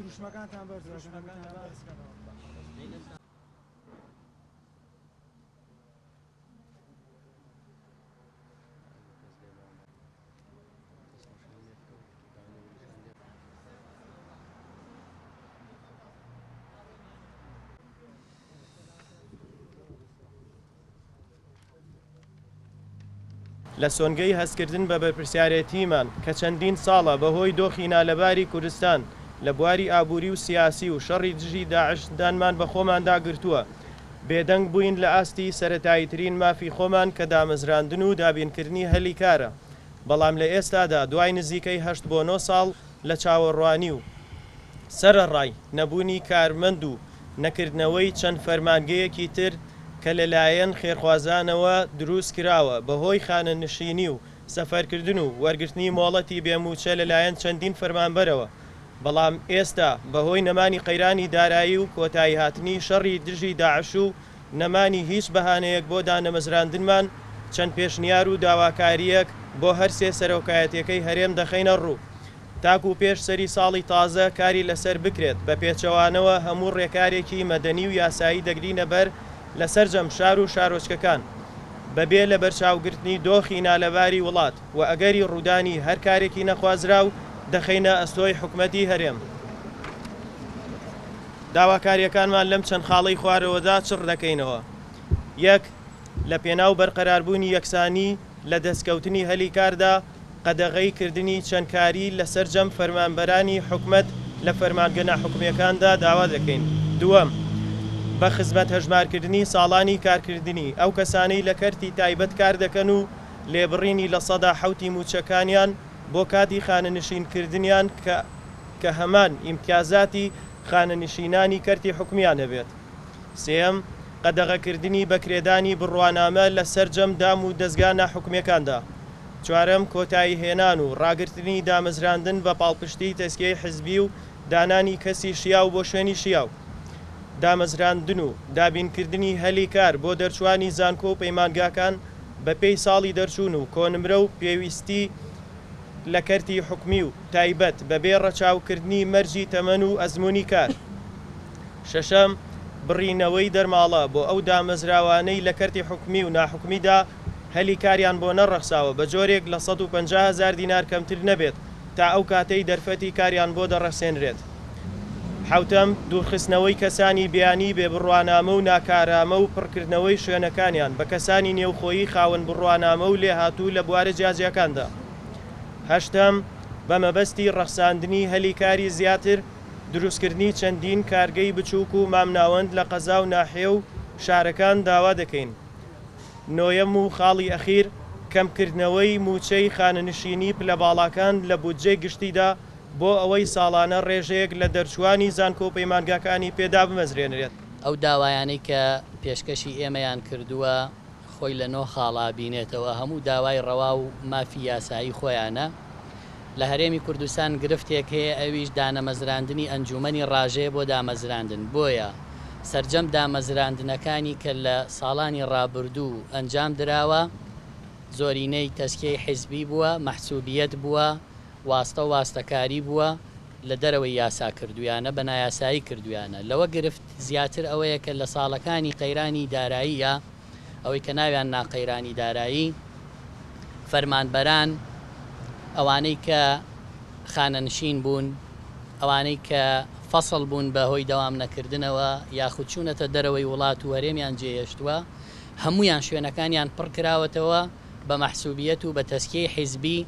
دروشمەکانتان بەرز بکەنەوە. لە سۆنگەی هەستکردن بە بەرپرسیارێتیمان کە چەندین ساڵە بەهۆی دۆخی نالەباری کوردستان لە بواری ئابووری و سیاسی و شەڕی دژی داعش دانمان بە خۆماندا گرتووە، بێدەنگ بووین لە ئاستی سەرەتاییترین مافی خۆمان کە دامەزراندن و دابینکردنی هەلی کارە، بەڵام لە ئێستادا دوای نزیکەی هەشت بۆ نۆ ساڵ لە چاوەڕوانی و سەرەڕای نەبوونی کارمەند و نەکردنەوەی چەند فەرمانگەیەکی تر کە لەلایەن خێرخوازانەوە دروست کراوە بەهۆی خانەنشینی و سەفەرکردن و وەرگرتنی مۆڵەتی بێ مووچە لەلایەن چەندین فەرمانبەرەوە بەڵام ئێستا بەهۆی نەمانی قەیرانی دارایی و کۆتاییهاتنی شەڕی دژی داعش و نەمانی هیچ بەهانەیەک بۆ دانەمەزراندنمان چەند پێشنیار و داواکارییەک بۆ هەرسێ سەرۆکایەتیەکەی هەرێم دەخەینە ڕوو تاکو پێش سەری ساڵی تازە کاری لەسەر بکرێت، بە پێچەوانەوە هەموو ڕێکارێکی مەدەنی و یاسایی دەگرینە بەر لە سەرجەم شار و شارۆچکەکان بەبێ لەبەرچاوگرتنی دۆخی نالەباری وڵات و ئەگەری ڕوودانی هەر کارێکی نەخوازراو دەخەینە ئەستۆی حکومەتی هەرێم. داواکارییەکانمان لەم چەند خاڵەی خوارەوەدا چڕ دەکەینەوە، یەک. لە پێناو بەرقەراربوونی یەکسانی لە دەستکەوتنی هەلی کاردا، قەدەغەی کردنی چەند کاری لە سەرجەم فەرمانبەرانی حکومەت لە فەرمانگە ناحکومییەکاندا داوا دەکەین. دووەم، بە خزمەت هەژمارکردنی ساڵانی کارکردنی ئەو کەسانەی لە کەرتی تایبەت کار دەکەن و لێبڕینی 7% ی مووچەکانیان بۆ کاتی خانەنشینکردنیان کە کە هەمان ئیمتیازاتی خانەنشینانی کەرتی حکومییان هەبێت. سێیەم، قەدەغەکردنی بەکرێدانی بڕوانامە لە سەرجەم دام و دەزگا ناحکومییەکاندا. چوارەم، کۆتاییهێنان و ڕاگرتنی دامەزراندن بە پاڵپشتیی تەزکیەی حزبی و دانانی کەسی شیاو بۆ شوێنی شیاو. دامەزراندن و دابینکردنی هەلی کار بۆ دەرچووانی زانکۆ و پەیمانگاکان بە پێی ساڵی دەرچوون و کۆنمرە و پێویستی لە کەرتی حکومی و تایبەت بە بێ ڕەچاوکردنی مەرجی تەمەن و ئەزموونی کار. شەشەم، بڕینەوەی دەرماڵە بۆ ئەو دامەزراوانەی لە کەرتی حکومی و ناحکومیدا هەلی کاریان بۆ نەڕەخساوە بە جۆرێک لە 150 هەزار دینار کەمتر نەبێت تا ئەو کاتەی دەرفەتی کاریان بۆ دەڕەخسێنرێت. حەوتەم، دوورخستنەوەی کەسانی بیانی بێ بڕوانامە و ناکارامە و پڕکردنەوەی شوێنەکانیان بە کەسانی نێوخۆیی خاوەن بڕوانامە و لێهاتوو لە بوارە جیاجیاکاندا. هەشتەم، بە مەبەستی ڕەخساندنی هەلی کاری زیاتر، دروستکردنی چەندین کارگەی بچووک و مامناوەند لە قەزا و ناحیە و شارەکان داوا دەکەین. نۆیەم و خاڵی ئەخیر، کەمکردنەوەی مووچەی خانەنشینی پلە باڵاکان لە بودجەی گشتیدا بۆ ئەوەی ساڵانە ڕێژەیەک لە دەرچووانی زانکۆ و پەیمانگاکانی پێ دابمەزرێنرێت. ئەو داوایانەی کە پێشکەشی ئێمەیان کردووە خۆی لە نۆ خاڵا بینێتەوە، هەموو داوای ڕەوا و مافی یاسایی خۆیانە. لە هەرێمی کوردستان گرفتێک هەیە ئەویش دانەمەزراندنی ئەنجوومەنی ڕاژەیە بۆ دامەزراندن، بۆیە سەرجەم دامەزراندنەکانی کە لە ساڵانی ڕابردوو ئەنجام دراوە زۆرینەی تەزکیەی حیزبی بووە، مەحسوبیەت بووە، واستە و واستەکاری بووە، لە دەرەوەی یاسا کردوویانە، بە نایاسایی کردوویانە. لەوە گرفت زیاتر ئەوەیە کە لە ساڵەکانی قەیرانی داراییە، ئەوەی کە ناویان نا قەیرانی دارایی، فەرمانبەران، ئەوانەی کە خانەنشین بوون، ئەوانەی کە فەسڵ بوون بە هۆی دەوام نەکردنەوە یاخود چوونەتە دەرەوەی وڵات و هەرێمیان جێهێشتووە، هەموویان شوێنەکانیان پڕ کراوەتەوە بە مەحسوبیەت و بە تەزکیەی حیزبی.